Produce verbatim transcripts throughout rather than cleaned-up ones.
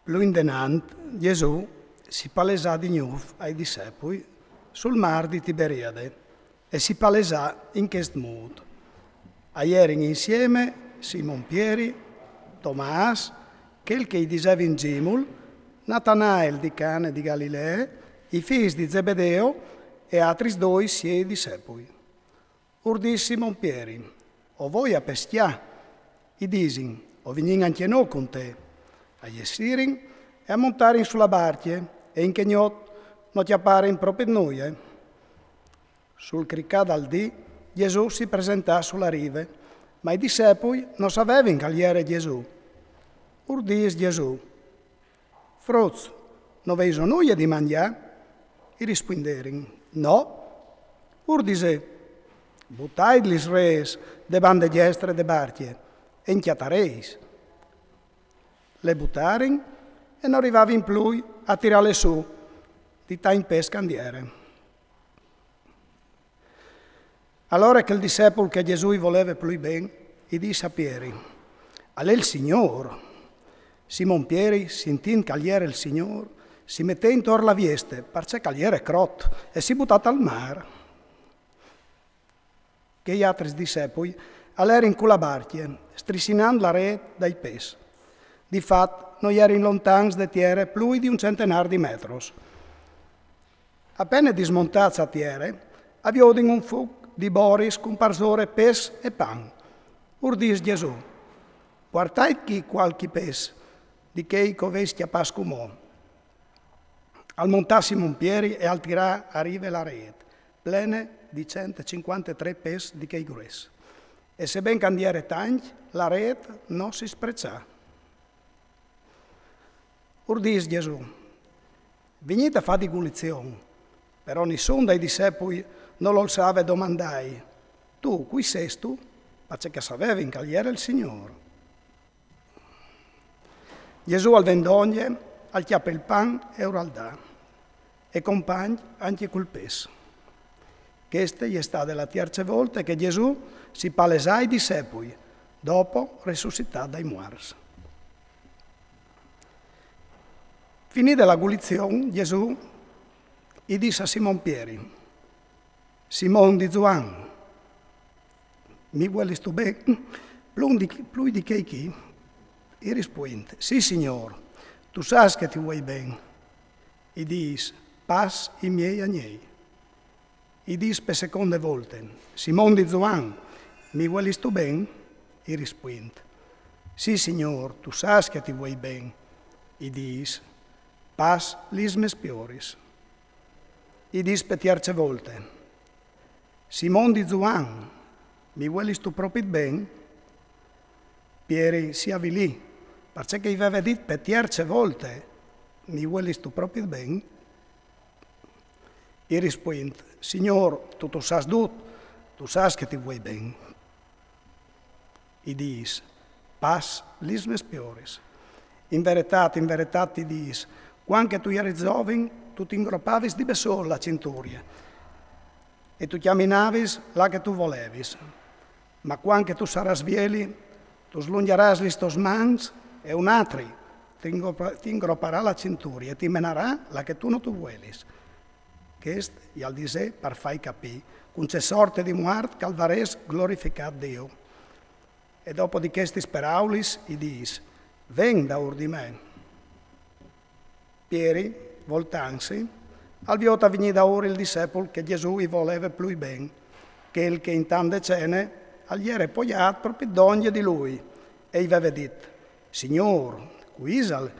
Plui indenant, Jesù si palesà di gnûf ai dissepui sul mâr di Tiberiade e si palesà in chest mût. A jerin insiemi Simon Pieri, Tomâs, chel che i disevin Zimul, Natanael di Cane di Galilee, i fîs di Zebedeo e altris doi siei dissepui. Ur dîs Simon Pieri: «O voi a pescjâ.» I disin: «O vignìn ancje nô cun te.» A jessirin e a montarin su la barcje, e in chê gnot no cjaparin propit nuie. Sul cricâ dal dì, Jesù si presentà su la rive, ma i dissepui no savevin che al jere Jesù. Ur dîs Jesù: «Fruts, no vêso nuie di mangjâ?» I rispuinderin: «No.» Ur disè: «Butait lis reis debant de gjestre de barcje e in cjatarês.» Le butarin e no rivavin plui a tirâle sù, di tancj pes che and jere. Alore chel dissepul che Jesù i voleve plui ben, i dîs a Pieri: «Al è il Signôr.» Simon Pieri, sintint che al jere il Signôr, si metè intor la vieste, parcè che al jere crot, e si butà tal mâr. Chei altris dissepui a jerin cu la barcje, strissinant la rêt dai pes. Di fat, no jerin lontans de tiere plui di un centenâr di metros. A pene dismontâts a tiere, a viodin un fûc di boris cun parsore pes e pan. Ur dîs Jesù: «Puartait chi cualchi pes di chei che o vês cjapâts cumò.» Al montà Simon Pieri e al tirà a rive la rêt, plene di cent e cincuantetrê pes di chei grues. E seben che and jere tancj, la rêt no si spreçà. Ur dîs Jesù: «Vignît a fâ di gulizion.» Però nissun dai dissepui nol osave domandâi: «Tu, cui sêstu?» Parcè che a savevin che al jere il Signôr. Jesù al ven dongje, al cjape il pan e ur al dà, e compagne ancje cul pes. Cheste e je stade la tierce volte che Jesù si palesà ai dissepui, dopo resussitât dai muarts. Finide la gulizion, Jesù i dîs a Simon Pieri: «Simon di Zuan, mi vuelistu ben plui di, plui di chei chi?» I rispuint: «Sì, Signôr, tu sâs che ti vuei ben.» I dîs: «Pas i miei agnei.» I dîs pe seconde volte: «Simon di Zuan, mi vuelistu ben?» I rispuint: «Sì, Signôr, tu sâs che ti vuei ben.» I dîs: «Pas lis mês pioris.» I dîs pe tierce volte: «Simon di Zuan, mi vuelistu propit ben?» Pieri si avilì, parcè che i veve dit pe tierce volte: «Mi vuelistu propit ben?» I rispuint: «Signôr, tu, tu sâs dut, tu sâs che ti vuei ben.» I dîs: «Pas lis mês pioris.» «In veretât, in veretât ti dîs, cuant che tu jeris zovin, tu ti ingropavis di bessôl la cinturie e tu cjaminavis là che tu volevis. Ma cuant che tu sarâs vieli, tu slungjarâs lis tôs mans e un altri ti ingro-, ti ingroparà la cinturie e ti menarà là che tu no tu vuelis.» Chest i al disè par fâi capî cun ce sorte di muart che al varès glorificât Diu. E dopo di chestis peraulis i dîs: «Ven daûr di me.» Pieri, voltantsi, al viôt a vignî daûr il dissepul che Jesù i voleve plui ben, chel che intant de cene al jere poiât propit dongje di lui, e i veve dit: «Signôr, cui isal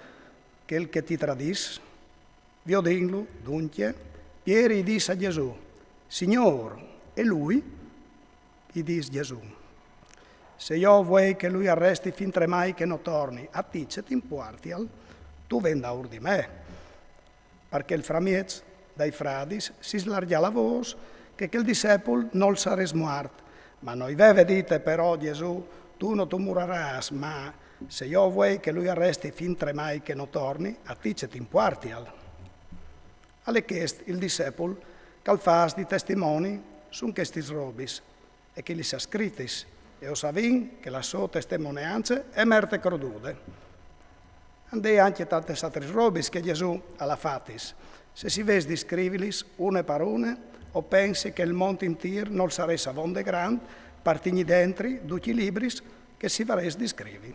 chel che ti tradìs?» Viodintlu, duncje, Pieri i dîs a Jesù: «Signôr, e lui?» I dîs Jesù: «Se jo o vuei che lui al resti fin tremai che no torni, a ti ce ti impuartial? Tu ven daûr di me.» Par chel framieç dai fradis si slargjà la vôs che chel dissepul nol sarès muart. Ma no i veve dite però Jesù: «Tu no tu murarâs», ma: «Se jo o vuei che lui al resti fin tremai che no torni, a ti ce ti impuartial?» Al è chest il dissepul che al fâs di testimoni sun chestis robis, e che lis à scritis, e o savìn che la sô testemoneance e je merte crodude. Andé ancje tantes altris robis che Jesù al à fatis. Se si ves di scrivilis une par une, o pensi che il mont intîr nol sarès avonde grant par tignî dentri ducj i libris che si varès di scrivi.